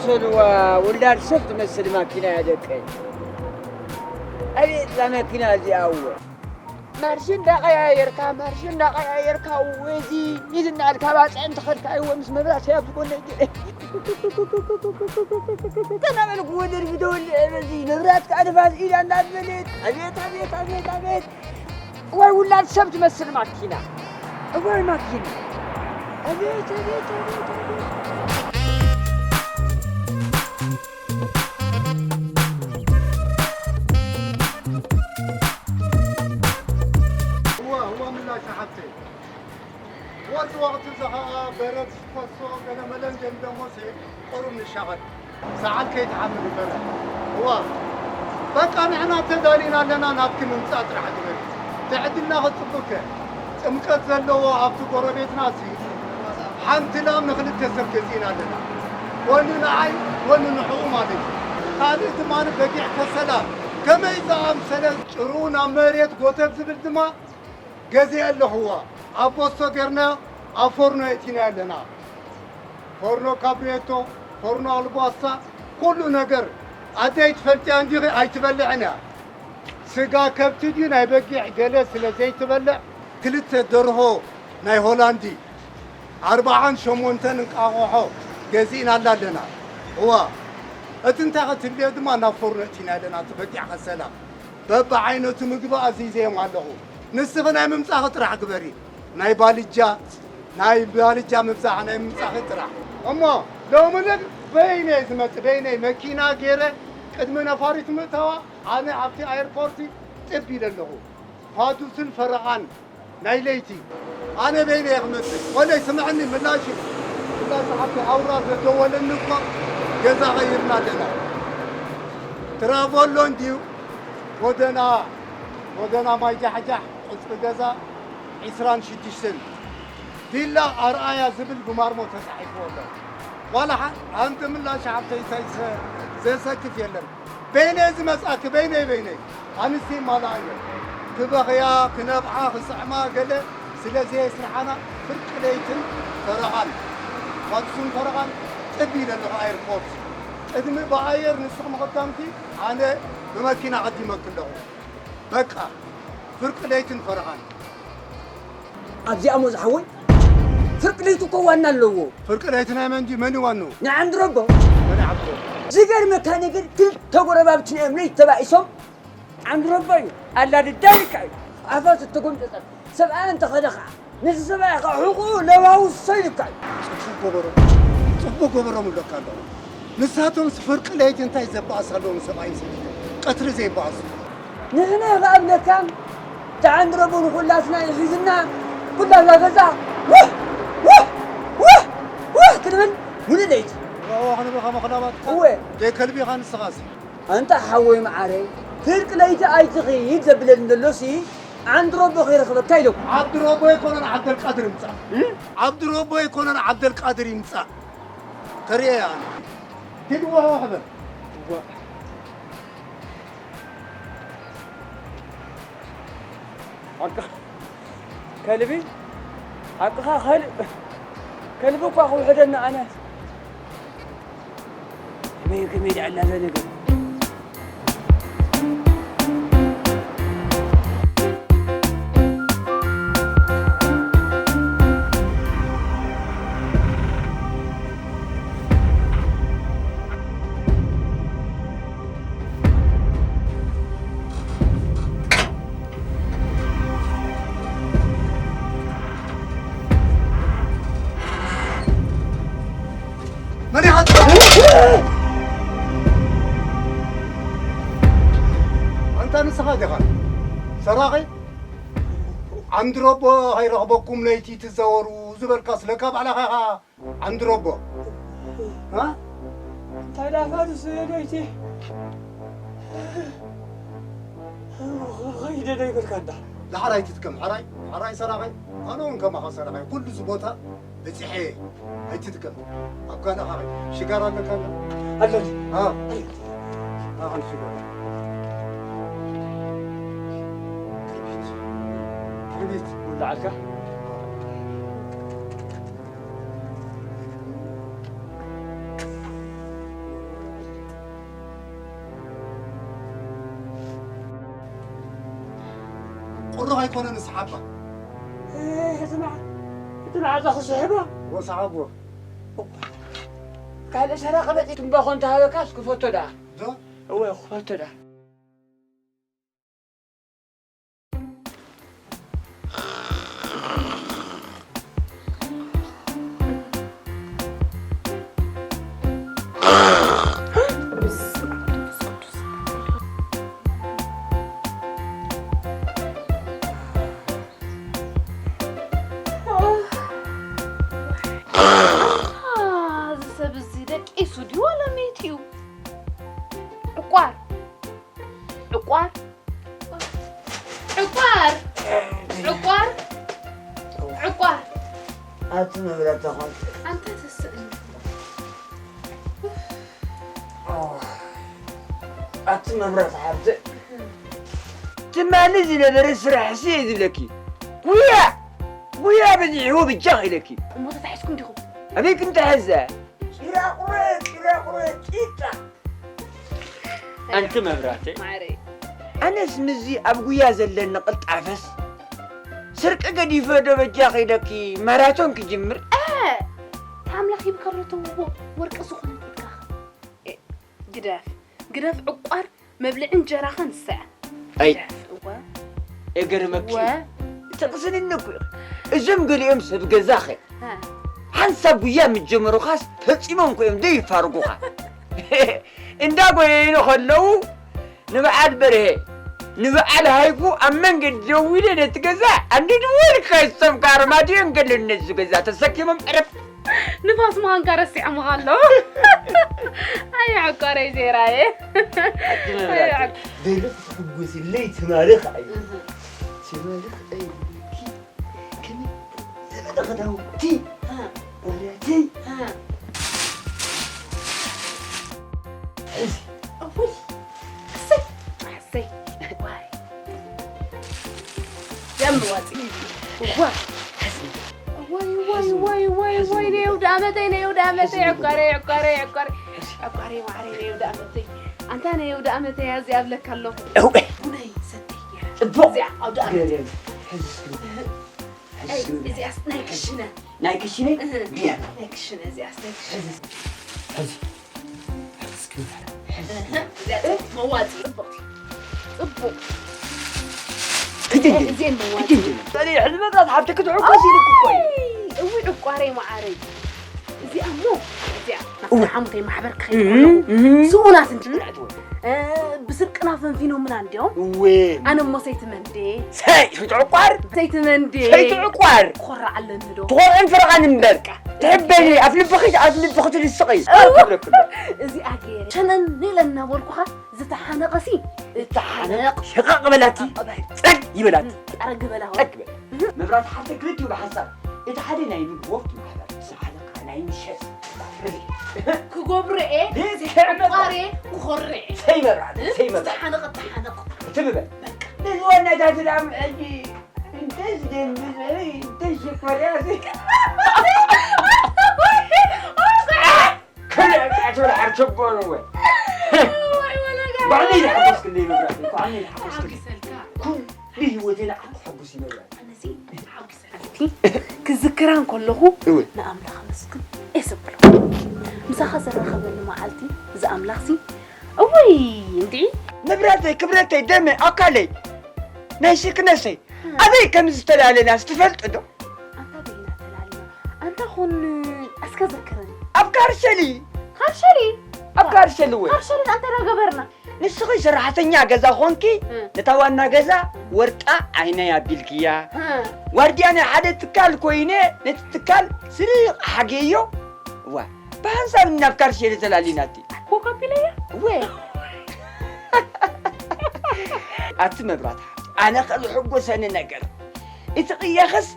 ሰልዋ ውላድ ሰብ ትመስል ማኪና እያ ደቀይ። ኣቤት እዛ መኪና እዚኣ እወ። ማርሽ እንዳቀያየርካ፣ ማርሽ እንዳቀያየርካ፣ ወዚ ኢልና ኣልካ ባፅዕ እንተኸድካ እወ ምስ መብራት እያ ብጎነይ ገይረ። ተናበልኩ ወለድ ብደወል በዚ መብራት ከዓ ንፋስ ኢዳ እንዳበለት። ኣቤት፣ ኣቤት፣ ኣቤት፣ ኣቤት። እዋይ ውላድ ሰብ ትመስል ማኪና። እዋይ ማኪና። ኣቤት፣ ኣቤት፣ ኣቤት፣ ኣቤት። እዋ፣ እዋ ምላሽ ሓብተይ። ወዚ ወቕቲ እዚ ኸኣ በረድ ዝፈሶ ገለመለን ጀምደሞሲ ቁሩብ ንሻቐል። ሰዓል ከይትሓምል በረድ። እዋ፣ በቃ ንሕና ተዳሊና ኣለና፣ ናትኪ ምምጻእ ጥራሕ ግበሪ። ትዕድልና ክጽብከ። ጥምቀት ዘለዎ ኣብቲ ጎረቤትናሲ ሓንቲ ላም ንኽልተ ሰብ ገዚእና ኣለና። ወኒ ንዓይ፣ ወኒ ንዕኡ ማለት እዩ። ካልእ ድማ በጊዕ ከሰላ ከመይ ዝኣምሰለ ጭሩ ናብ መሬት ጎተት ዝብል ድማ ገዚአ ኣለኹዋ። ኣብ ቦስቶ ጌርና ኣብ ፎርኖ የእቲና ኣለና። ፎርኖ ካብሬቶ፣ ፎርኖ ኣልቧሳ፣ ኩሉ ነገር። ኣደይ ትፈልጥያ እንዲኺ ኣይትበልዕን እያ። ስጋ ከብቲ ድዩ ናይ በጊዕ ገለ ስለ ዘይትበልዕ፣ ክልተ ደርሆ ናይ ሆላንዲ ኣርባዓን ሸሞንተን እንቃቑሖ ገዚእናላ ኣለና። እዋ፣ እቲ እንታይ ክትብልዮ ድማ ናብ ፎርኖ እቲና ኣለና። እቲ በጊዕ ከሰላ በብዓይነቱ ምግቢ ኣዚዘዮም ኣለኹ። ንስኺ ናይ ምምጻኺ ጥራሕ ግበሪ። ናይ ባልጃ፣ ናይ ባልጃ ምብጻሕ ናይ ምምጻኺ ጥራሕ። እሞ ሎሚ ግን በይነይ ዝመጽእ፣ በይነይ መኪና ገይረ ቅድሚ ነፋሪት ምእታዋ ኣነ ኣብቲ ኣየርፖርት ጥብ ኢለ ኣለኹ። ፋዱስን ፈረቓን ናይ ለይቲ ኣነ በይነይ እየ ክመጽእ። ወለይ ስምዕኒ ምላሽ እዩ። ምላሽ ሓብቲ ኣውራ ዘደወለኒ እኮ ገዛ ቐይርና ኣለና። ትራቮሎ እንድዩ ጎደና፣ ጎደና ማይ ጃሕጃሕ፣ ቁጽሪ ገዛ ዒስራን ሽዱሽተን። ቪላ ኣርኣያ ዝብል ብማርሞ ተጻሒፍዎ ኣሎ። ዋላ ሓ-፣ ሓንቲ ምላሽ ሓብተይ እንታይ ዘ-፣ ዘሰክፍ የለን። በይነይ ዝመጻኪ፣ በይነይ፣ በይነይ። ኣንስቲ ይማልኣ እየን። ክበኽያ፣ ክነብዓ፣ ክስዕማ ገለ ስለ ዘየስርሓና ፍርቂ ለይትን ፈረቓን፣ ፋቱስን ፈረቓን ጥብ ኢለ ኣለኹ ኣየርፖርት። ቅድሚ ብኣየር ንስኺ ምቕዳምኪ ኣነ ብመኪና ቀዲመኪ ኣለኹ። በቃ ፍርቂ ለይትን ፈረቓን። ኣብዚኣ እሞ ዝሓወይ፣ ፍርቂ ለይቲ እኮ ዋና ኣለዎ። ፍርቂ ለይቲ ናይ መን ድዩ? መን እዩ ዋንኡ? ናይ ዓንድረቦ። መን ዓብዶ? ዝገርመካ ነገር፣ ክልተ ጎረባብቲ እዮም ለይቲ ተባኢሶም። ዓንድረቦ እዩ። ኣላ ድዳይካ እዩ። ኣፋ ዝተጎምጠጠ ሰብኣይ እንተኸደ ኸዓ፣ ነቲ ሰብኣይ ኸዓ ሕቑኡ ለባውሶ ኢሉካ እዩ። ጽቡቕ ገበሮም፣ ጽቡቕ ገበሮም እብለካ ኣለኹ። ንሳቶምስ ፍርቂ ለይቲ እንታይ ዘባእስ ኣለዎም ሰብኣይን ሰበይትን ቀትሪ ዘይባእሱ? ንሕና ኸኣ እብለካ፣ እቲ ዓንድረቦ ንኹላትና እዩ ሒዙና፣ ኩላትና ገዛ ውህ፣ ውህ፣ ውህ፣ ውህ ክንብል ሙሉእ ለይቲ። ዋዋ ክንብል ከመ ክላባት እወ። ደይ ከልቢ ኢኻ ንስኻስ። ኣንታ ሓወይ መዓረይ፣ ፍርቂ ለይቲ ኣይትኺድ ዘብለኒ ዘሎሲ፣ ዓንድረቦ ከይረኽበካ ኢለኩ። ዓብድረቦ ኣይኮነን ዓብደልቃድር ይምጻእ። እ? ዓብድረቦ ኣይኮነን ዓብደልቃድር ይምጻእ። ከርእየ ኣነ። ሂድ ዋዋ ሕበር። ዋ። ሓቅኻ ከልቢ፣ ሓቅኻ ከል-፣ ከልቢ እኳ ክውሕደኒ ኣነ። ከመይ፣ ከመይ ደኣ ኣላ እዛ ነገር? መን ኢኻ? ኣንታ ንስኻ ዲኻ ሰራቒ? ዓንድረቦ ከይረኽበኩም ለይቲ ትዘወሩ ዝበልካስ ለካ ባዕላኻ ኢኻ። ዓንድሮቦ። እ? እንታይ ደኣ ፋዱስ ለይቲ ኸይደ ዶ ይብልካ እንዳ? ዳሕራይ ትጥቀም፣ ሕራይ፣ ሕራይ ሰራቒ። ኣነ እውን ከማኻ ሰራቒ። ኩሉ እዚ ቦታ በጺሐ ኣይትጥቀም። ኣብ ካልእ ኸዓ ሽጋራ ኣለካ እንዳ? ኣለኒ። አ? ኣለኒ። ኣኸን ሽጋራ። ክርቢት። ክርቢት። ውላዓልካ? ሆነ ንስሓባ ስማዕ፣ እቲ መዓዛ ክስሕባ ወሰሓቦ ካልእ ሰራ ቀበጢ ትንባኾ እንተሃበካስ ክፈቶ ደኣ። ዶ እወ ክፈቶ ደኣ። እዚ ሰብ እዚ ደቂሱ ድዩ ዋላ መይቱ እዩ? ዕቋር ዕቋር ዕቋር ዕቋር ዕቋር ኣቲ መብራት ተኾን ኣንተ ተስእኒ ኣቲ መብራት ሓብተ ትማሊ ዝነበረ ስራሕ ሲ እዩ ዝብለኪ ጉያ ጉያ በዚሕዎ ብጃ ኢለኪ እሞ ተታሒዝኩም ዲኹም ኣበይ ክንተሐዘ ጭራቁረ ጭራቁረ ጭጫ ኣንቲ መብራተይ ማዕረይ ኣነስ ምዚ ኣብ ጉያ ዘለኒ ቅልጣፈስ ስርቂ ገዲፈ ዶ በጃ ከይደኪ ማራቶን ክጅምር ኣምላኽ ይምከረቶ ወርቂ ዝኾነት ኢድካ ግደፍ ግደፍ ዕቋር መብልዒ እንጀራኻ ንሳ ኣይ ግደፍ እወ እገርመኪ እወ ተቕስንኒ እኮ እዞም ገሊኦም ሰብ ገዛኸ ሓንሳብ ጉያ ምስ ጀመሩኻስ ፈጺሞም እኮ እዮም ዘይፋርጉኻ እንዳ ጎየዩ ከለዉ ንበዓል በርሀ ንበዓል ሃይኩ ኣብ መንገዲ ደው ኢለ ነቲ ገዛ ኣንዲድዎ ኢልካ ይሰምካ ኣርማድዮ እንገለኒ ነዚ ገዛ ተሰኪሞም ዕረፍ ንፋስ ምዃንካ ረሲዖምኻ ኣለዉ ኣይ ዕቋረይ ዜራየ በይሉ ክትሕጉስ ኢለይ ትማርኽ ኣዩ ትማርኽ ኣዩ ከመይ ዘበለ ክዳውንቲ ወረቲ ሕዚ እውይ እሰይ እሰይ ዋይ ደም ዋፂ ዋ ወይ ወይ ወይ ወይ ወይ ነይ ውዳመተይ ነይ ውዳመተይ ዕቋረይ ዕቋረይ ዕቋረይ ዕቋረይ ማዕረይ ነይ ውዳመተይ ኣንታ ነይ ውዳመተይ ኣዚኣ ብለካ ኣለኹ ቡነይ ሰተይ ጽቡቕ እዚኣ ኣውዳኣመተይ ሕዚ እስኪ ሕዚ እስኪ እዚኣስ ናይ ክሽነ ናይ ክሽነ ድያ ናይ ክሽነ እዚኣስ ናይ ክሽነ ሕዚ ሕዚ እስኪ እዚኣ መዋፂ ጽቡቕ ጽቡቕ ክጅንጅ እዚኤን መዋፂ ክጅንጅ ሕልመታት ሓብቲ ክትሕጎስ ኢልክ እኮ እዩ እዊ ዕቋረይ መዓረይ እዚኣ እሞ እዚኣ ናብቲ ሓሙተይ ማሕበር ክኸይድ ከለኹ ስኡናት እንጂ ብስርቅና ፈንፊኖምና እንዲዮም እወ ኣነ እሞ ሰይቲ መንዴ ሰይ ትዕቋር ሰይቲ መንዴ ሰይትዕቋር ክኾርዕ ኣለኒ ዶ ትኾርዕን ፍርቓን እምበር ትሕበኒ ኣፍ ልብኺ ኣፍ ልብኺ ትልስቕ እዩ ክብለክሎ እዚኣ ገይረ ሸነን ኢለ እናበልኩኻ ዝተሓነቐሲ ተሓነቕ ሽቐቕ በላቲ ጸግ ይበላቲ ጠረግ በላ ጠግ በል መብራት ሓንቲ ክልቲኡ ብሓሳብ እቲ ሓደ ናይ ምግቦፍት ማሕበር ዝሓለቃ ናይ ምሸት ክገብሮ እየ ዘይመብራት ቋሬ ክኾርዕ ዘይመብራት ዘይመብራት ዝተሓነቐ ተሓነቕ ትብበል ንዝወነዳትዳም ሕጂ እንተስ ደንብዘይ እንተስ ሽኮርያሲ ክልዕቃት ወላ ሓርቸቦ ነወ ባዕለይ ዝሓጎስክለይ መብራት ባዕለይ ዝሓጎስክለይ ኩሉ ህይወተይ ንዓኻ ተሓጉስ ይመብራት ክዝክራ እንከለኹ እወ ንኣምላኽ ኣመስግን እየ ዘብሎ ምሳኻ ዘራኸበኒ መዓልቲ እዚ ኣምላኽሲ እወይ እንዲ ንብረተይ ክብረተይ ደመይ ኣካለይ ናይ ሽክነሰይ ኣበይ ከም ዝተፈላለናስ ትፈልጥ ዶ ኣንታ በይና ተላልና ኣንታ ኹን እስከ ዘክረኒ ኣብ ካርሸሊ ካርሸሊ ኣብ ካርሸሊ ወይ ካርሸሊ ኣንተ ዶ ገበርና ንስኺ ሰራሕተኛ ገዛ ኾንኪ ነታ ዋና ገዛ ወርቃ ዓይነይ ኣቢልክያ ዋርድያ ናይ ሓደ ትካል ኮይነ ነቲ ትካል ስሪቕ ሓገዮ እዋ ብሓንሳብ ናብ ካርሸሊ ተላሊናቲ ኮካፒለያ እወ ኣቲ መብራት ሓፍቲ ኣነ ከ ዝሕጎሰኒ ነገር እቲ ቅያኸስ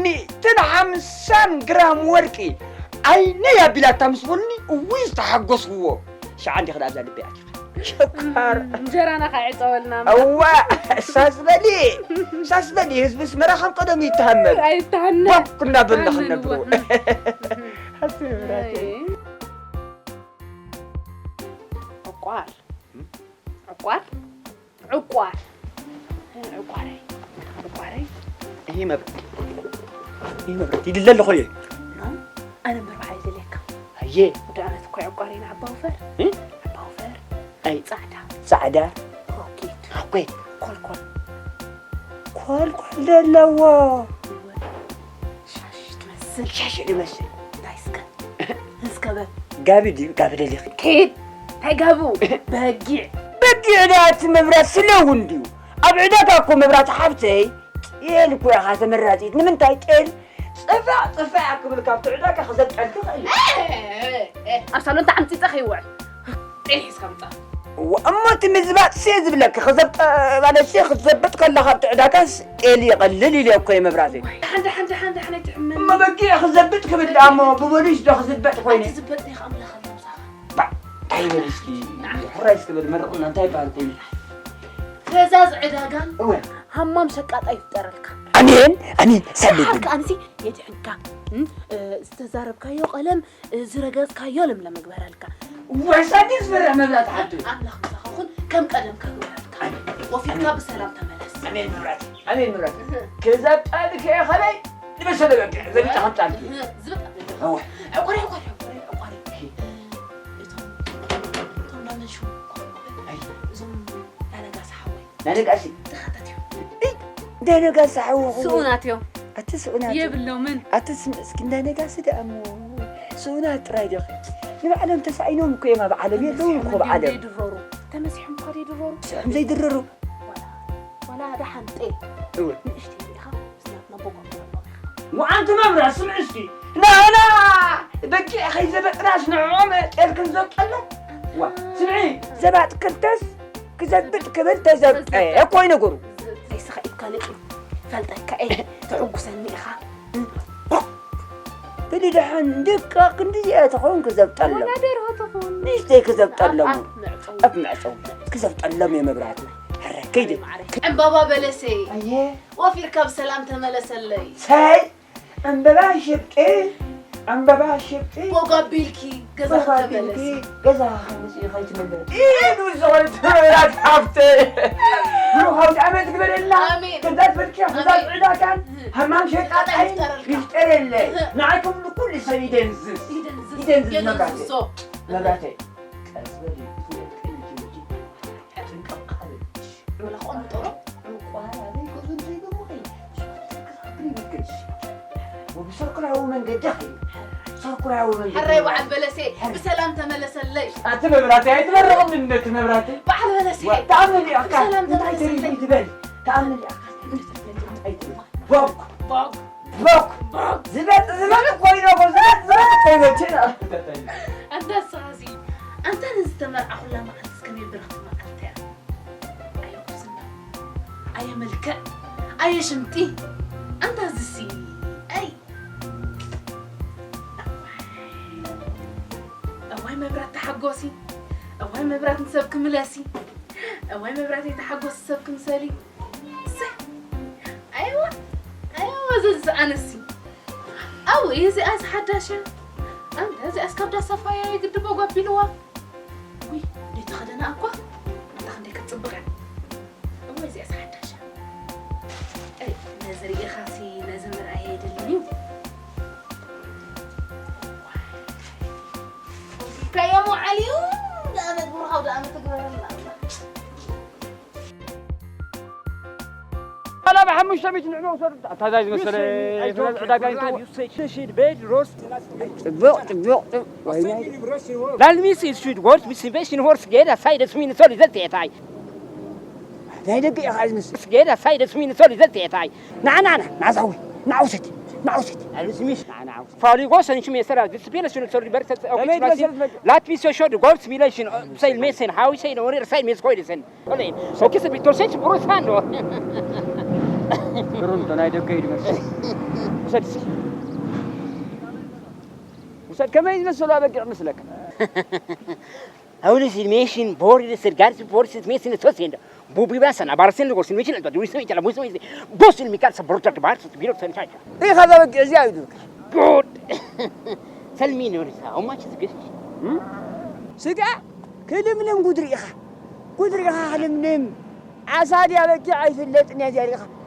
ሚእትን ሓምሳን ግራም ወርቂ ዓይነይ ኣቢላታ ምስ በሉኒ እውይ ዝተሓጎስክዎ ሸዓ እንዲኺ ዳብዛ ልበይ ኣቲኻ ሸካር እንጀራና ካይዕፀወልና እዋ ሳስ በሊ ሳስ በሊ ህዝቢ ስመራ ከም ቀደም ይተሃመል ኣይተሃነ ባኩ እናበልና ክነብሩ ዕቋር ዕቋር ዕቋር ዕቋረይ ቋረይ። ይሄ መብራት፣ ይሄ መብራት ይድለ ኣለኹ እየ። ኣነ እምበር በዓል ይደልየካ። ኣየ። ወዲ ኣመት እኮ ዕቋሪ ንዓባ ወፈር። እ? ዓባ ወፈር። ኣይ። ጻዕዳ። ጻዕዳ። ሮኬት። ሮኬት። ኮልኮል። ኮልኮል ዘለዎ። ሻሽ ትመስል። ሻሽ ትመስል። እንታይ እስከ? እስከ በል። ጋቢ ድዩ? ጋቢ ደሊኺ? ኬድ። እንታይ ጋቡ? በጊዕ። በጊዕ ደኣ እቲ መብራት ስለውን ድዩ? ኣብ ዕዳጋ እኮ መብራት ሓብተይ፣ ጤል እኮ ኢኻ ተመራጺት። ንምንታይ ጤል? ጽፋዕ ጽፋዕ ክብል ካብቲ ዕዳጋ ክዘብጠል ትኽእል። ኣብ ሳሎን ተዓምጺጸ ከይውዕል። ጤል ሒዝካ ምጻእ። እዋ፣ እሞ እቲ ምዝባጥ ሲ ዝብለኪ፣ ክዘብጠ-፣ ማለት ሲ ክትዘብጥ ከለኻ ኣብቲ ዕዳጋስ ጤል ይቐልል ኢለ እኮ እየ መብራተይ። ዋይ፣ ሓንዳ፣ ሓንዳ፣ ሓንዳ፣ ሓንዳ ኣይትዕመኒ። እሞ በጊዕ ክዘብጥ ክብል ደኣ እሞ ብፖሊስ ዶ ክዝበጥ ኮይነ? ኣቲ ዝበጥ ዲኻ ኣምላኽ ኣሎ ምሳኻ? ባዕ፣ እንታይ ይበል እስኪ፣ ሕራይ እስኪ በል፣ መርቕና፣ እንታይ ይበሃል ኮይኑ? ፈዛዝ ዕዳጋን እወ። ሃማም ሸቃጣ ይፍጠረልካ። ኣሜን፣ ኣሜን፣ ሰልም። ሓካ ኣንሲ የድሕንካ። እም፣ እ፣ ዝተዛረብካዮ ቀለም፣ እ፣ ዝረገጽካዮ ለምለም ይግበረልካ። ወሳኒ ዝፈርሕ መብላት ሓቱ። ኣምላኽ ምሳኻ ኩን፣ ከም ቀደምካ ግበረልካ። ኣሜን። ወፊርካ ኣሜን። ብሰላም ተመለስ። ኣሜን መብራት፣ ኣሜን መብራት። እህ። ክዘብጠልክ እየ ኸመይ ንመሰለ በጊዕ ዘቢጠ ከምጣልክ። እህ፣ ዝበጣ በጊዕ። እወ። ዕቆሪ፣ ዕቆሪ፣ ዕቆሪ፣ ዕቆሪ። እህ። እቶም፣ እቶም ናመን ሽሙ እኮ። ኣይ። እዞም ናነጋሳ ሓወይ። ናነጋሲ? ተኸተት እዩ። እይ፣ ናነጋሲ ሓወኹ። ስኡናት እዮም። ኣቲ ስኡናት እዮም። የብሎምን። ኣቲ ስም-፣ እስኪ ናነጋሲ ደኣ እሞ። ስኡናት ጥራይ ዲኺ? ንባዕሎም ተሳኢኖም እኮ እዮም ኣብ ዓለም፣ የለውን እኮ ኣብ ዓለም። ዘይድረሩ። ተመሲሖም እኮ ዘይድረሩ። ስሑም ዘይድረሩ። ዋላ፣ ዋላ ደሓን ጤል። እወ። ንእሽተይ ኢኻ፣ ስናትና ቦቆ ትብሎ ኢኻ። ወዓንቲ መብራት ስምዒ እስኪ። ናና በጊዕ ከይዘበጥናስ ንዕኦም ጤል ክንዘብጠሎም? ዋ፣ ስምዒ፣ ዘባጥ ክልተስ ክዘብጥ ክብል ተዘብጠ እኮ እዩ ነገሩ። ኣይስኻ ኢልካ ልቂ ፈልጠካ እየ፣ ተዕጉሰኒ ኢኻ። ብድድሓን ድቃ ክንዲዚኣ ተኾን ክዘብጠሎም። ዋላ ደርሆ ተኾን። ንእሽተይ ክዘብጠሎም። ኣፍ መዕጸዊ። ኣፍ መዕጸዊ። ክዘብጠሎም እየ መብራህቱ። ሕረ፣ ከይደ። ዕምባባ በለሰይ። ኣየ። ወፊርካ ብሰላም ተመለሰለይ። ሰይ፣ ዕምበባ ሽብጢ፣ ዕምበባ ሽብጢ። ቦግ ኣቢልኪ ገዛኺ ቦግ ኣቢልኪ ተመለሲ። ገዛኺ ከምጽኢ ከይትምለሲ። ኢሉ ዝኸዱ መብራት ሃብተይ። ብሩኽ ኣውደ ዓመት ግበረልና። ኣሜን። ክዛት በልኪ፣ ክዛት ኣሜን። ዕዳጋን፣ እህ። ሃማም ሸቃጣይን ይፍጠረልካ። ይፍጠረለይ። እህ። ንዓይ ከምሉ ኩሉ ሰብ ይደንዝዝ። ይደንዝዝ። ይደንዝዝ መብራተይ። የደንዝዞ። መብራተይ። ቀስ በሊ፣ ፍሉጥ ቀይንኪ በጂ። ጥንቅቕ በሊ። ወላ ኾን ጥሩ። ዕቋር ኣበይ ገዙ እንታይ ገቡ ኸይ? ብሰርኩላዊ መንገዲ ኸይ? ሰርኩላዊ መንገዲ። ሕራይ በዓል በለሴ፣ ሕራይ። ብሰላም ተመለሰለይ። ኣቲ መብራቴ፣ ኣይትበርቕኒ ነቲ መብራቴ። በዓል በለሴ፣ ዋ፣ ተኣመኒ ኣካ፣ ብሰላም እንታይ ተመለሰለይ። ተሪፉ ትበል? ተኣመኒ ኣካ፣ እንታይ ትበል? ቦክ፣ ቦክ፣ ቦክ፣ ቦክ። ዝበጥ፣ ዝበጥ ኮይኑ፣ ዝበጥ፣ ዝበጥ ኮይኑ፣ ችና። ኣንታ ንስኻሲ፣ ኣንታ ነዚ ተመርዓኹላ መዓልቲ እስከመይ ብርኽቲ መዓልቲ እያ። ኣየ ጉብዝና፣ ኣየ መልክዕ፣ ኣየ ሽምጢ፣ ኣንታ እዚሲ፣ ኣይ። እዋይ መብራት ተሓጎሲ፣ እዋይ መብራት ንሰብ ክምለሲ፣ እዋይ መብራት ተሓጎሲ ሰብ ክምሰሊ። እሰይ፣ ኣየዋ፣ ኣየዋ ዘዚ ኣነሲ። ኣው፣ እዚኣስ ሓዳሽ እያ። ኣንታ እዚኣስ ካብ ዳሳ ፋያ የግድቦ ጓቢልዋ። ውይ፣ ዘይተኸደና እኳ ኣንታ ክንደይ ክትጽብቕ እያ። እወ፣ እዚኣስ ሓዳሽ እያ። ኣይ፣ ነዚ ርኢኻሲ ነዚ ምርኣይ ኣይደልን እዩ። ከየሙ ዓልዩ ደኣመት ብሩኻው ደኣመት ትግበረልና። ዋላ ብሓሙሽተ ሚእቲ ንዕመ ውሰዱ። ኣታ ዛይ ዝመሰለ ዕዳጋ ይንተዎ። You should bed roast. ጽቡቕ፣ ጽቡቕ፣ ጽቡቕ። ወይኔ። That means you should work with invasion horse get aside as we in solid that I. ናይ ደገ ኢኻ ዝመስል። Get aside as we in solid that I. ንዓ፣ ንዓ፣ ንዓ፣ ንዓ፣ ዝሓወይ። ንዓ ውሰድ፣ ንዓ ውሰድ። ኣልስሚሽ፣ ንዓ፣ ንዓ ውሰድ። ፋሊጎ ሰንሹ ሜሰራ፣ this village should solid birth. ከመይ ትመስል ትመስል? Let me show the gods relation, uh, say mesen, how say no, say mes ኮይደሰን። ኦኬ፣ ሰቢ ቶርሴች ብሩሳን ነው። ብሩን ዶ ናይ ደገ እዩ ዝመስል። ውሰድ እስኪ። ውሰድ፣ ከመይ ዝመሰሉ ኣበጊዕ መስለካ? ኣውልስ ሜሽን ቦሪ ስርጋር ቦሪ ሜሽን ሶሴንዶ ቡቢባሰን ኣባርሰን ጎስን ሜሽን ዶ ዊስ ሜሽን ዊስ ሜሽን ቦስን ሚካል ሰብሮታ ባርስ ቢሮ ሰንቻቻ። ሪኻ ዘበጊዕ እዚኣ እዩ ዝብል። ጉድ። ሰልሚ ኖሪሳ፣ how much is this? እም? ስጋ ክልምልም ጉድ ርኢኻ። ጉድ ርኢኻ ክልምልም። ዓሳ ድያ በጊዕ ኣይፍለጥን እያ እዚኣ ርኢኻ።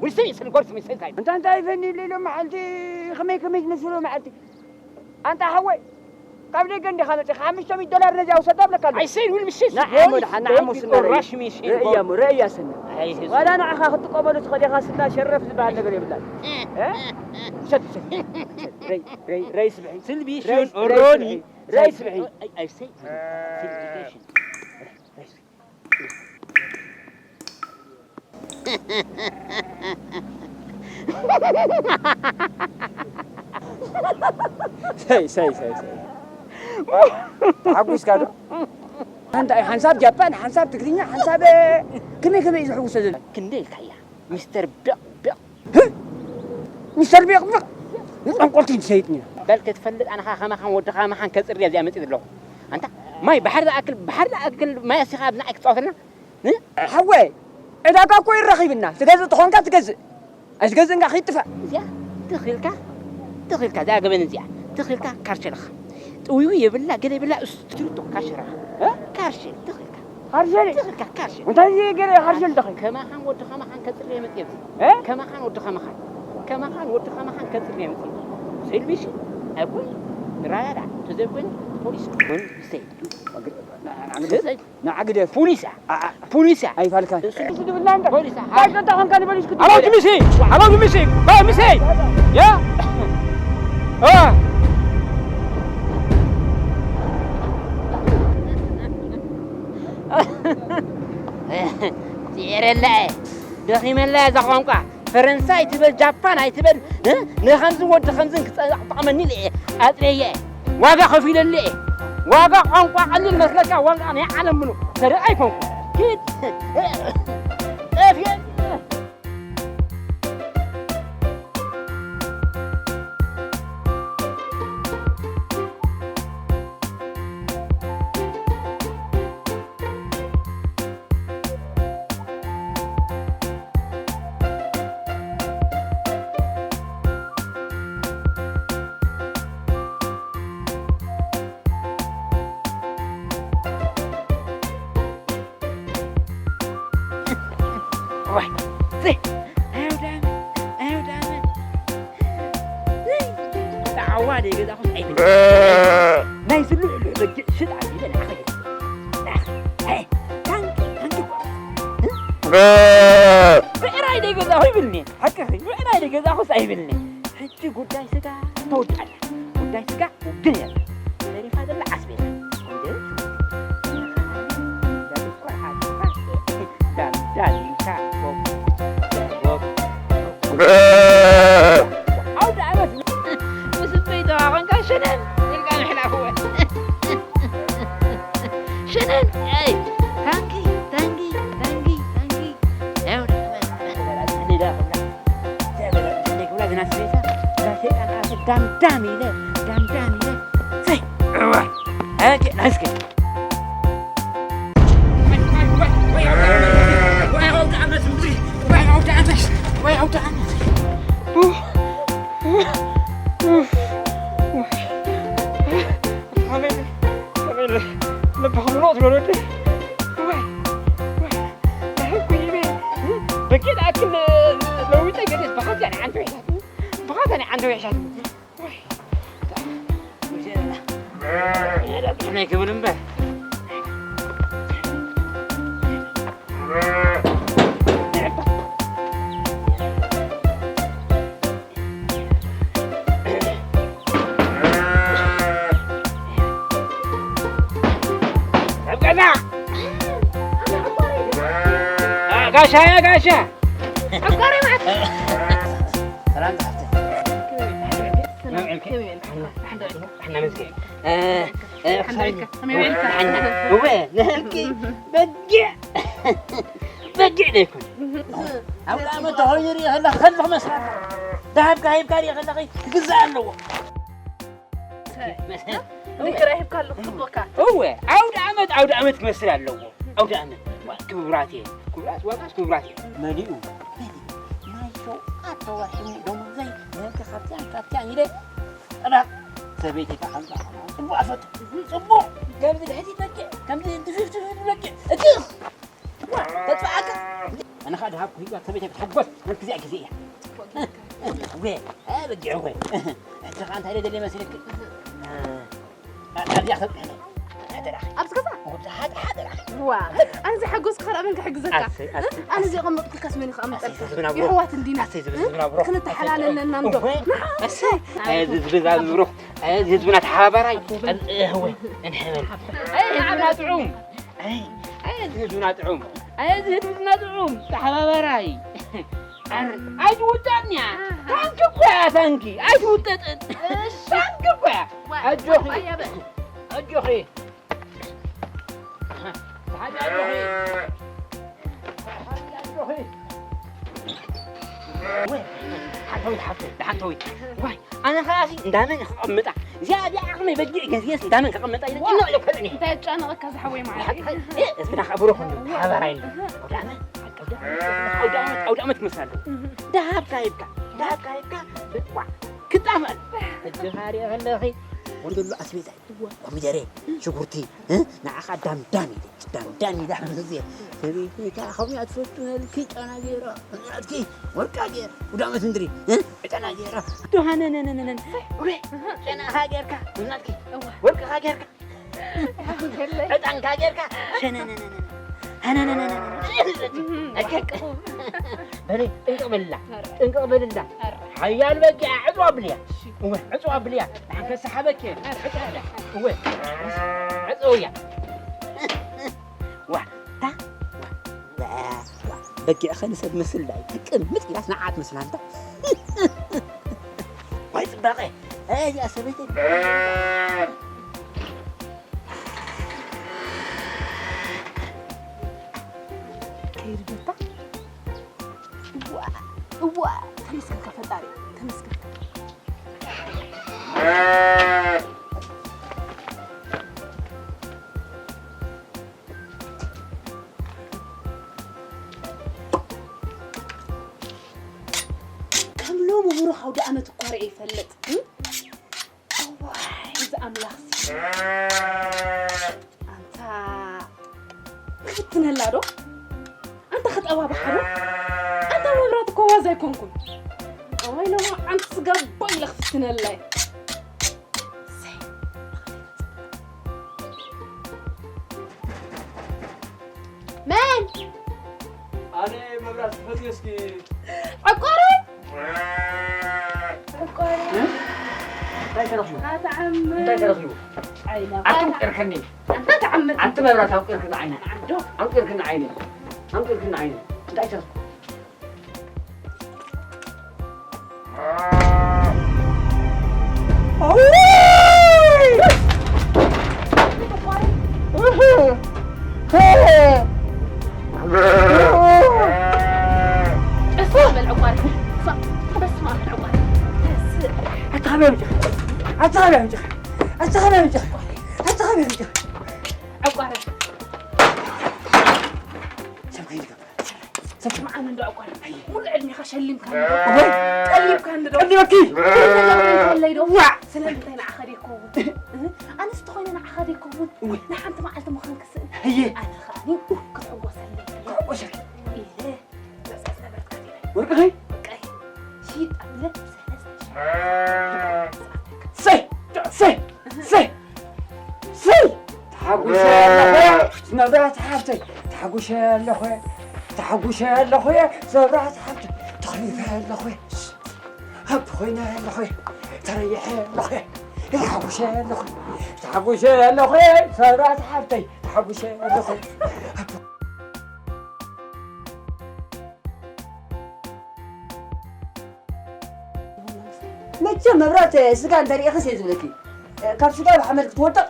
Will say it's good for me, say that. أنت أنت عارف إني ليلة محلتي خمي خمي نسلو محلتي. أنت حوي. ካብ ደገ እንዲኻ መፂኻ ሓሙሽተ ሚእቲ ዶላር ነዚኣ ውሰዳ እብለካ ኣለኹ። I said will be safe. ንዓ እሞ ደሓን ንዓ እሞ ስና ርእያ። ርእያ እሞ ርእያ ስና። ዋላ ንዓኻ ክትጥቀመሉ ትኽእል ኢኻ ስና ሸረፍ ዝበሃል ነገር የብላን። እ? ውሰድ ውሰድ። ውሰድ። ረይ ረይ ረይ ስብሒ። ስልቢ ረይ ሽን ረይ ኦሮኒ። ስብሒ። ረይ ስብሒ። I I say ስልቢ ሽን። ሰይ ሰይ ሰይ ሰይ ተሓጒስካ ዶ? እንታይ ሓንሳብ ጃፓን ሓንሳብ ትግርኛ ሓንሳብ ከመይ ከመይ እዩ ዝሕጉሶ ዘሎ? ክንደይ ኢልካያ ሚስተር ቢቕ ቢቕ። ሚስተር ቢቕ ቢቕ ንጠንቆልቲ ትሰይጥኒ። በል ክትፈልጥ ኣነኻ ከማኻን ወድኻ ከማኻን ከፅርያ እዚኣ መፅእ ዘለኹ። ኣንታ ማይ ባሕሪ ዝኣክል ባሕሪ ዝኣክል ማይ ኣሲኻ ኣብ ንዓይ ክትፃወተልና? ሓወይ ዕዳጋ እኮ ይረኺብና ትገዝእ ተኾንካ ትገዝእ ኣይትገዝእንካ ኺጥፋእ እዚኣ ትኽልካ ትኽልካ እዚኣ ገበን እዚኣ ትኽልካ ካርሸልኻ ጥውዩ የብላ ገለ የብላ እሱ ትርቶ ካርሸልኻ ካርሸል ትኽልካ ካርሸል ትኽልካ ካርሸል እንታይ እዚ ገለ ካርሸል ተኸይ ከማኻን ወዲ ከማኻን ከጽርየ መጽየ ከማኻን ወዲ ከማኻን ከማኻን ወዲ ከማኻን ከጽርየ መጽየ ሰልቢሽ ኣቡን ራያዳ ተዘይኮይኑ ፖሊስ ምን ሰይ ንዓ ግደፍ። ፖሊስ እያ። ፖሊስ እያ። ኣይፋልካን። ፖሊስ እያ። ባሽ እንተ ኾንካ ንበሊስ ክትብል ኣለውቲ ሚሲ! ኣለውቲ ሚሲ! ባይ ሚሲ! ያ! እ! ጽዒረላ እየ። ደኺመላ እያ እዛ ቋንቋ። ፈረንሳ ኣይትበል ጃፓን ኣይትበል እ? ንኸምዚ ወዲ ኸምዝን ክጠቕመኒ ኢለ እየ ኣጥረየ ዋጋ ከፊለሉ እየ ዋጋ ቋንቋ ቀሊል መስለካ ዋጋ ናይ ዓለም ምኑ ሰሪቕ ኣይኮንኩ ኪድ ጠፍየ ናይ ስሉዕ በጊዕ ሽጥ ዓቢለ ንዓኸ ታንኪ ታንኪ ብዕራይ ደይ ገዛኹ ይብልኒ ሓቅኺ ብዕራይ ደይ ገዛኹስ ኣይብልኒ ሕጂ ጉዳይ ስጋ ተወዲኣላ ጉዳይ ስጋ ውግን እያ ተሪፋ ዘላ ዓስቤዛ ኮሚደረ ሽጉርቲ ዳልካ ኣውደ ዓመት ምስ እበይ ተዋቐንካ ሸነን ኢልካ ምሕላፍወ ሸነን ኣይ ታንኪ ታንኪ ታንኪ ታንኪ ኣውደ ዓመት ዳምዳም ኢለ ዳምዳም ኢለ ሰይ እዋ ኣከ ናስከ ልብኻ ምኖት ወለደ በጌ ኣክል ለዊጠ ገደስ ብሓንቲ ዓንተ ውሕሻት ብሓንቲ ዓንተ ውሕሻት ሕነ ክብል እምበር ኣብ ገዛ ጋሻ ጋሻ ንህልቂ በጊዕ በጊዕ ዘይኮን ኣብ ዓመት ተኾይኑ ርኢ ከለኺ ከለኺ መስራት ደሃብካ ሂብካ ርኢ ከለኺ ክግዛእ ኣለዎ እወ። ንግራ ሂብካ ኣለኹ፣ ጽቡቕካ። እወ፣ ኣውደ ዓመት፣ ኣውደ ዓመት ክመስል ኣለዎ። ኣውደ ዓመት። ዋ፣ ክቡራት እየ። ክቡራት ዋጋስ ክቡራት እየ። መሊኡ። ናይ ሸውዓተ ወርሒ ደሞዘይ፣ ነቲ ካብቲያን፣ ካብቲያን ኢለ፣ ጠባቕ። ሰበይቲ ከኣ ከምዛ ጽቡቕ ኣፈቱ። ጽቡቕ። ከምዚ ድሕቲ በቂ፣ ከምዚ ድፍፍ፣ ድፍፍ በቂ። እቲ ዋ፣ ተጥፍኣካ። ኣነ ኸኣ ድሃብኩ ሂባ ሰበይተይ ክትሕጎስ፣ ነቲ ግዜ ግዜ እያ። ወ፣ እ፣ በጊዕ ወ። ሕጂ ኸኣ እንታይ ደልየ መሲልኪ? እ፣ ኣብዚኣ ክተብቅዕኒ። ሓደራኺ። ኣብዚ ገዛ? ኣብዚ ሓደ-፣ ሓደራኺ። ዋ፣ ኣነ ዘይሓጎስኩ ኸኣ መን ክሕግዘካ? ኣሰይ፣ ኣሰይ፣ ኣነ ኣሰይ። ዘይቐመጥኩልካስ መን እዩ ክቐምጠልካ? ኣሰይ፣ ዝብና ብሩኽ። የሕዋት እንዲና። ኣሰይ፣ ዝብ-፣ ዝብና ብሩኽ። ክንተሓላለለና እንዶ። እወ። ንዓ። ኣሰይ። ኣይ፣ ዝብና ብሩኽ። ኣይ፣ ህዝብና ተሓባባራይ። ኣይ፣ እወ። እንሕበል። ኣይ፣ ህዝብና ጥዑም። ኣይ፣ ኣይ፣ ህዝብና ጥዑም። ኣይ፣ ህዝብና ጥዑም። ተሓባባራይ። ኣር-፣ ኣይትውጠጥንያ። ታንኪ እኮ እያ፣ ታንኪ። ኣይትውጠጥን። እሺ። ታንኪ እኮ እያ። ዋ፣ ኣጆኺ። ኣያ በል። ኣጆኺ። ሰሓቢ ኣጆኺ። ሰሓቢ ኣጆኺ። ወይ፣ ሓንተዊት፣ ሓንተዊት፣ ሓንተዊት። ዋይ፣ ኣነ ኸኣ እዚ እንዳመን ክቐምጣ? እዚኣ፣ እዚኣ ዓቕመይ በጊዕ ገዝየስ እንዳመን ክቐምጣ ኢለ ዋ፣ ጭንቕ ኢለ ክፈልጥ እየ። እንታይ የጨንቐካ ዝሓወይ መዓረይ? ሓቂ፣ እ፣ ህዝብና ከኣ ብሩኽ እንዶ፣ ዋ። ሓባራይ እንዶ። ኣውደ ዓመት፣ ኣውደ ዓመት፣ ኣውደ ዓመት፣ ኣውደ ዓመት ክመስል ኣለዎ። እህ። ደሃብካ ሂብካ፣ ደሃብካ ሂብካ፣ ዋ፣ ክጣመር። ሕጂ ኻሪኦ ከለኺ፣ ወንዶ ኣሎ ኣስቤዛ እዩ። እወ። ኮሚደረ፣ ሽጉርቲ፣ እ? ንዓኻ ዳም ዳም ኢለ፣ ዳም ዳም ኢለ፣ ሰበይተይ ከኣ ከምኡ እያ ትፈቱ፣ ነልኪ ጨና ገይራ፣ ናትኪ ወርቃ ገይራ፣ ውዳመት እንድሪ፣ እ? ዕጠና ገይራ፣ ዶ ሃነነነነነን፣ ውረ፣ ጨናኻ ገይርካ፣ ናትኪ እወ። ወርቅኻ ገይርካ፣ ዕጣንካ ገይርካ፣ ሸነነነነን፣ ሃነነነነነን፣ እህ፣ እህ፣ እህ። በለይ፣ ጥንቅቕ በልላ፣ ኧረ። ጥንቅቕ በልላ። ኧረ። ሓያል በጊዕ ዕጽዋ ብልያ። እሺ። እወ፣ ዕጽዋ ብልያ። ንሓንከ ሰሓበኪ። ዕጽዋ ብልያ። እወ። ዕጽውያ። ዋ፣ ታ፣ ዋ፣ ዋ፣ ዋ። በጊዕ ኸ ንሰብ መስል ዳይ ትቅምጥ ኢላስ ንዓት መስላንታ። ወይ ጽባቐ። ኣይ፣ እዚኣ ሰበይቲ። ከይርደታ። እዋ፣ እዋ፣ ተመስገንካ ፈጣሪ፣ ተመስገንካ። ከም ሎሚ ብሩኽ ኣውደ ኣመት እኳ ርኤ ይፈልጥ፣ እም? እዋይ፣ እዚ ኣምላኽሲ። ኣንታ ክፍትነላ ዶ? ኣንታ ክጠባብሓ ዶ? ኣንታ መብራት እኮ ዋዛ ኣይኮንኩን። እዋይ፣ ሎሚ ኣንቲ ስጋ ቦይ ኢለ ክፍትነላ እየ። እሰይ። መን? ኣነ መብራት ክፈትዮ እስኪ። ዕቆረ? ዕቆረ? እ? እንታይ ተረኺቡ? ኣትዓምም። እንታይ ተረኺቡ? ዓይነ ኣቱም ፋታ። ቅርክኒ። ኣንታ ትዓምም። ኣንቲ መብራት ኣውቂርክኒ ዓይነ። ዓዶ። ኣውቂርክኒ ዓይነ። ኣውቂርክኒ ዓይነ። እንታይ ተረኺቡ? ዕቋረ። ሰብ ከይትገብር። ሰብ ስምዓኒ እንዶ ዕቋር። ኣይ። ሙሉእ ዕድሜኻ ሸሊምካኒ ዶ? ወይ። ቀሊብካኒ ዶ? ቀሊበኪ። እንተለይ ዶ? ዋ። ስለምንታይ ንዓኻ ደይከውን? እህ? ኣነስ እንተኾይነ ንዓኻ ደይከውን? ወይ። ንሓንቲ መዓልቲ ምዃን ክስእን። ኣየ። ኣነ ኸኣኒ ክትሕጎሰለይ። ክሕጎሰኪ። ኢለ። ዘስዕስ ነበርትካ ዲለ። ወርቅኺ? ወርቀይ። ሽጣ ኢለ ሰለስተ ሺሕ። ሰይ! ሰይ! ሰይ! ሰይ! ተሓጒሰ ኣለኹ፣ መብራህቲ ሓፍተይ። ተሓጒሰ ኣለኹ፣ ተሓጒሰ ኣለኹ፣ መብራህቲ ሓፍተይ። ተኽሊፈ ኣለኹ፣ ሃብቲ ኮይነ ኣለኹ፣ ተረይሐ ኣለኹ። ተሓጒሰ ኣለኹ፣ ተሓጒሰ ኣለኹ፣ መብራህቲ ሓፍተይ። ተሓጒሰ ኣለኹ። መቸም መብራት ስጋ እንተሪኢኽስ እየ ዝብለኪ። ካብ ስጋ ብሓመድ ክትወድቕ፣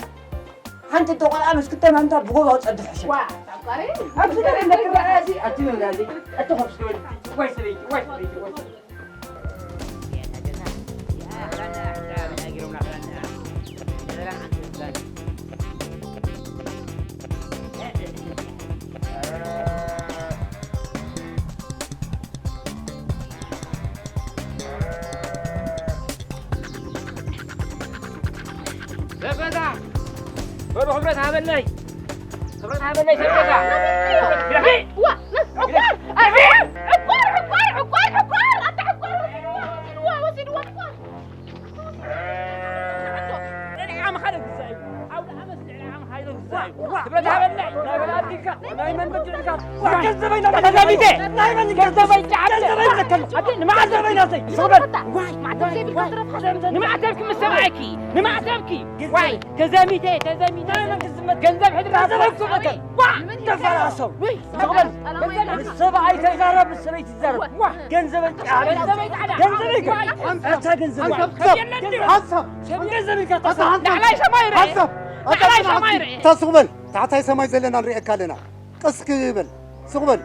ሓንቲ እቶ ቆልዓ ምስ ክልተ ማንታ ብጎቦ ክጸድፍ ሕሸ። ዋ፣ ታቋሪ። ኣብ ስጋ እንተክረኣሲ፣ ኣቲ መብራዚ፣ ኣቲ ኾፍ ስጋ፣ ዋይ ሰበይቲ፣ ዋይ ሰበይቲ፣ ዋይ ሰበይቲ። ክብረት ሃበለይ። ክብረት ሃበለይ ሰደጋ። ዋ፣ ዕቋር፣ ዕቋር፣ ዕቋር፣ ዕቋር፣ ዕቋር፣ ኣታ ዕቋር ወሲድዋ፣ ወሲድዋ፣ ወሲድዋ፣ ዕቋር። ልዕሊ ዓመት ሓደ ግዛእ እዩ። ዓውደ ዓመት ልዕሊ ዓመት ሓደ ግዛእ እዩ። ክብረት ሃበለይ። ናይ በላ ኣቢልካ፣ ናይ መን በዲዕካ? ገንዘበይ ናተይ። ተዘሚተ። ናይ መን ገንዘበይ? ገንዘበይ ጨዓተ። ገንዘበይ ዘከል። ኣቲ ንማዕተብ ዘይብልካ ተረፍ ሓደ። ንማዕተብኪ ምስ ሰብኣይኪ። ንማዕተብኪ። ዋይ፣ ተዘሚተ፣ ተዘሚተ። ናይ መን ክዝመት? ገንዘብ ሕድሪ ገንዘበይ ሃብታ። ክዝመት። ዋ! ተፈራሰው። ውይ፣ ተቕበል። ሰብኣይ ተዛረብ፣ ሰበይቲ ትዛረብ። ዋ! ገንዘበይ ጣዕዳ። ገንዘበይ ጣዕዳ። ገንዘበይ ጣዕዳ። ኣንታ ገንዘበይ። ሓንሳብ፣ ሓንሳብ። ገንዘበይ ኣታ ሓንሳብ። ላዕላይ ሰማይ ርአ። ሓንሳብ። ኣታ ላዕላይ ሓንሳብ። ሰማይ ርአ። ኣታ ስቕ በል። ታሕታይ ሰማይ ዘለና ንርእየካ ኣለና። ቀስ ክበል። ስቕ በል።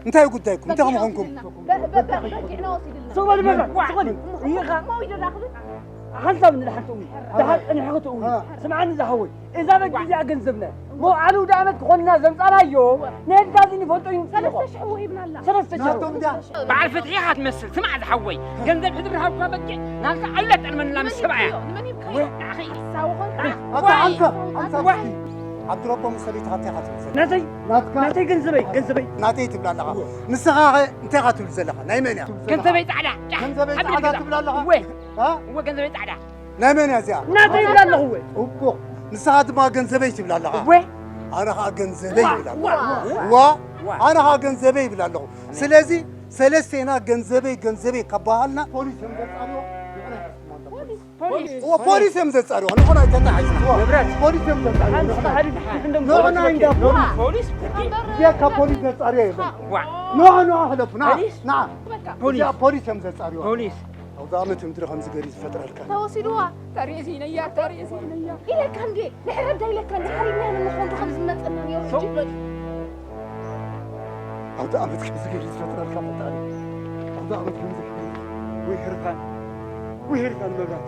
እንታይ ጉዳይኩም? እንታይ ምኾንኩም? በ-፣ በ-፣ በ-፣ በጊዕና ወሲድልና። ስቕ በል በል። ስቕ በል። እሞ ኢሉ ላኽሉ። ሓንሳብ ንድሓር ትእዊ። ድሓር ጸኒሕኺ ትእዊ። እ። ስምዓኒ ዝሓወይ። እዛ በጊዕ እዚኣ ገንዘብና። መውዓሊ ውደ ዓመት ክኾንና ዘምጻናዮ፣ ነድካ እዚ ንፈልጦ እዩ። ሰለስተ ሽሕ እዎ ሂብና ኣላ። ሰለስተ ሽሕ። ናቶም ድያ? በዓል ፍትሒ ኢኻ ትመስል። ስማዕ ዝሓወይ፣ ገንዘብ ሕድሪ ሃብካ በጊዕ ናልካ ኣለ ጠልመንላ ምስ ሰብኣያ። ንመን ሂብካዮ? ንዓኺ። ሓሳዊ ኾንካ? ኣታ ዋይ። ኣንተ፣ ኣንተ ዋይ። እስኪ ዓብዱረቦ ምስ ሰበይትኻ እንታይ ኢኻ ትብል ዘለኻ? ናተይ፣ ናትካ? ናተይ ገንዘበይ፣ ገንዘበይ። ናተይ ትብል ኣለኻ። ንስኻ ኸ እንታይ ኢኻ ትብል ዘለኻ? ናይ መን እያ? ገንዘበይ ጻዕዳ። ጫሕ፣ ገንዘበይ ሓቢርካ። ጻዕዳ ትብል ኣለኻ? እወ። እ? እወ፣ ገንዘበይ ጻዕዳ። ናይ መን እያ እዚኣ? ናተይ ይብላ ኣለኹ እወ። ጽቡቕ። ንስኻ ድማ ገንዘበይ ትብል ኣለኻ። እወ። ኣነ ኸኣ ገንዘበይ ይብል ኣለኹ። ዋ፣ ዋ፣ ዋ። ዋ፣ ዋ። ኣነ ኸኣ ገንዘበይ ይብል ኣለኹ። ስለዚ ሰለስቴና ገንዘበይ፣ ገንዘበይ ካብ በሃልና ፖሊስ እዮም ዘጻርዮ። ንሕና ፖሊስ። እዎ፣ ፖሊስ እዮም ዘጻርዮ። ንሕና ኣይተታሒዝና። ንብረት። ፖሊስ እዮም ዘጻርዮ። ሓንቲ ንሕና። ሓዲ ድሕሪ ክንደም ንሕና ፖሊስ እንዳ ወኪል። ፖሊስ። ፖሊስ። እዚኣ ካብ ፖሊስ ዘጻርዮ የለን። ዋ። ንዓ፣ ንዓ፣ ሕለፉ፣ ንዓ፣ ፖሊስ። ንዓ። በቃ። ፖሊስ። እዚኣ ፖሊስ እዮም ዘጻርዮ። ፖሊስ። ኣውደ ኣመት ምድሪ ከምዚ ገይሩ ዝፈጥረልካ። ተወሲድዋ። ተርእሲ ነያ፣ ተርእሲ ነያ። ኢለካ እንዴ? ንሕረዳ ኢለካ እንዴ? ሓሪድና ንመኾንዱ ከም ዝመጸና ነይሩ ሰው። ሕጂ በል። ኣውደ ኣመት ከምዚ ገይሩ ዝፈጥረልካ ፈጣሪ። ኣውደ ኣመት ከምዚ ገይሩ። ወይ ህርፋን። ወይ ህርፋን መብራት።